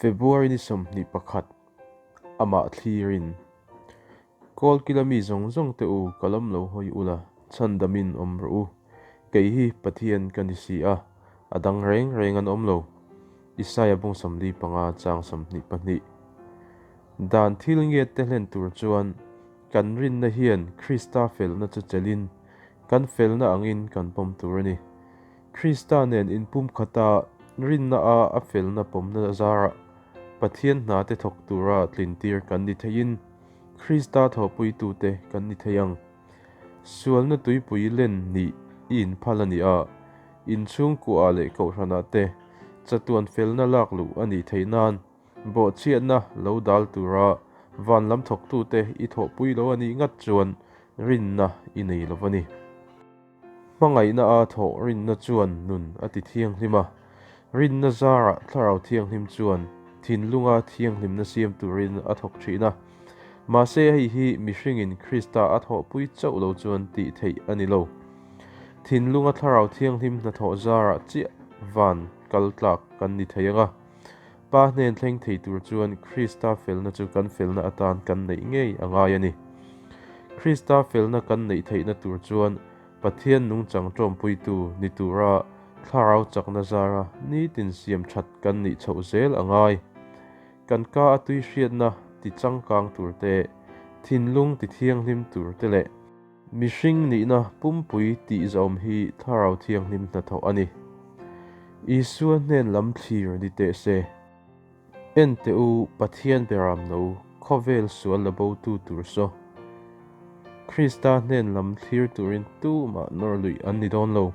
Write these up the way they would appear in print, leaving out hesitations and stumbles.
February ni 21, amah thlirin, Kawlkila mi zawng zawng te u ka lam lo hawi ula, chhandamin awm rawh u. Kei hi Pathian ka ni si a, a dang reng reng an awm lo. Isaia bung 45 chang 22. Dan thil nge te hlen tur chuan kan rinna hian Krista felna chu chelhin kan felna angin kan pawm tur a ni. Krista nen inpumkhata rinna a a felna pawmna zarah Pathian hna te thawk tura tlintir kan ni theiin Krista thawhpuitute kan ni thei ang. Sualna tuipui len nih i inphal a ni a, inchhungkuah leh kohhranah te chatuan felna lak luh a nih theih nan bawhchhiatna lo dal tura van lam thawktute i thawhpui lo a nih ngat chuan rinna i nei lo a ni. Hmangaihna a thawh rinna chuan nun a ti thianghlim a, rinna zarah Thlarau Thianghlim chuan thinlunga thianghlimna siam turin a thawk thin a. Mahse hei hi mihringin Krista a thawhpui chauh lo chuan tih theih a ni lo. Thinlunga Thlarau Thianghlim hnathawh zarah chiah van kal tlak kan ni thei ang a. Pa hnen thleng thei tur chuan Krista felna chu kan felna atan kan neih ngei a ngai a ni. Krista felna kan neih theihna tur chuan Pathian nungchang tawmpuitu ni tura thlarau chakna zara nitin siam that kan nih chhoh zel a ngai. Kan ka a tui hriatna ti changkang tur te, thinlung ti thianghlim tur te leh mihring nihna pumpui tih zawm hi thlarau thianghlim hnathawh a ni. Isua hnen lam thlir ni teh se. En teh u, Pathian beram no, khawvel sual la botu tur saw. Krista hnen lam thlir turin tumah nawr luih an ni dawn lo.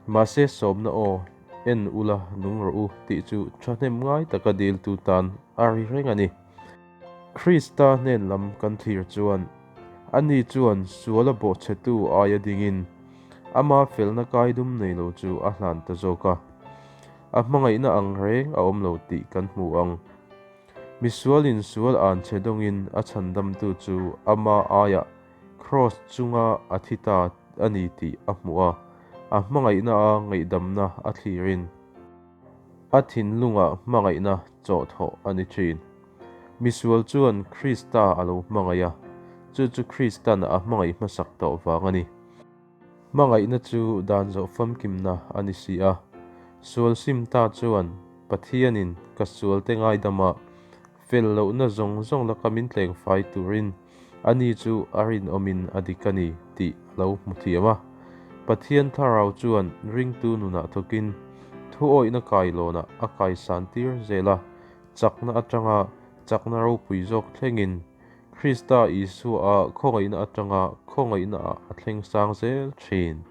Mahse sawmna aw, en ula nung rawh u tih chu thahnem ngai taka diltu tan a ri reng a ni. Krista hnen lam kan thlir chuan, ani chuan suala bawhchhetu aia dingin ama felna kaidum nei lo chu a hlan ta zawk a. A hmangaihna ang reng a awm lo tih kan hmu ang. Misualin sual an che dawngin a chhandamtu chu ama aiah Kraws chunga a thi ta a ni tih a hmu a, a hmangaihna a ngaihdamna a thlirin a thinlungah hmangaihna chawhthawh a ni thin. Misual chuan Krista a lo hmangaih a, chu chu Kristan a hmangaih hmasak tawh vang a ni. Hmangaihna chu dan zawh famkimna a ni si a. Sual sim ta chuan Pathianin ka sualte ngaidamah fel lohna zawng zawng laka min tleng fai turin ani chu a rinawmin a dik a ni tih a lo hmu thiam a. Pathian Thlarau chuan ringtu nunah thawkin thuawihna kailawnah a kaisan tir zel a, chakna atanga chakna ropui zawk thlengin Krista Isua-a khawngaihna atanga khawngaihnaah a thleng sang zel thin.